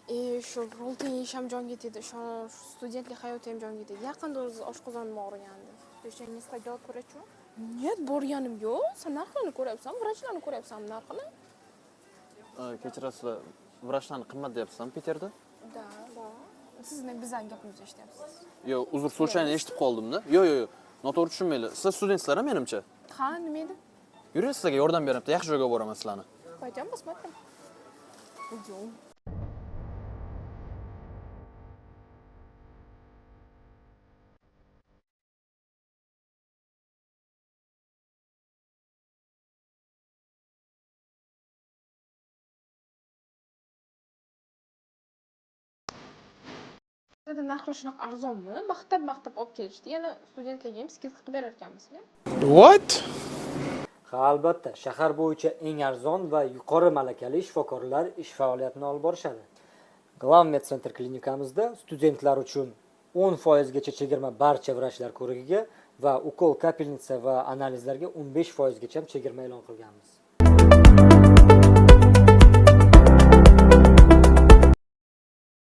E, shu роллтон yeyish ham jonga tegdi, shu studentlik hayoti ham jonga tegdi. Yaqinda o'zi oshqozonim og'rigandi. То есть я не сходила к врачу? Нет, borganim yo'q. Sen narxini ko'ryapsan, vrachlarni ko'ryapsan narxini? Kechirasizlar, vrachlarni qimmat deyapsizmi Piterda? Да. Siz ne bizani gapimizni eshityapsiz? Yo'q, uzr, случайно eshitib qoldimda. Yo'q, yo'q, yo'q. Noto'g'ri tushunmanglar. Sizlar studentsizlar menimcha. Ha, nima edi? Yuring, sizlarga yordam beraman, bitta yaxshi joyga boraman sizlarni. Пойдем посмотрим. Идем. Bizada narxlar shunaqa arzonmi? Maqtab maqtab olib kelishdi. Yana studentlarga ham скидка qilib berar ekanmisizlar? What? Ha, albatta, shahar bo'yicha eng arzon va yuqori malakali shifokorlar ish faoliyatini olib borishadi. Glavmed Center klinikamizda studentlar uchun 10% gacha chegirma barcha vrachlar ko'rigiga va ukol, капельница va analizlarga 15% gacha chegirma e'lon qilganmiz.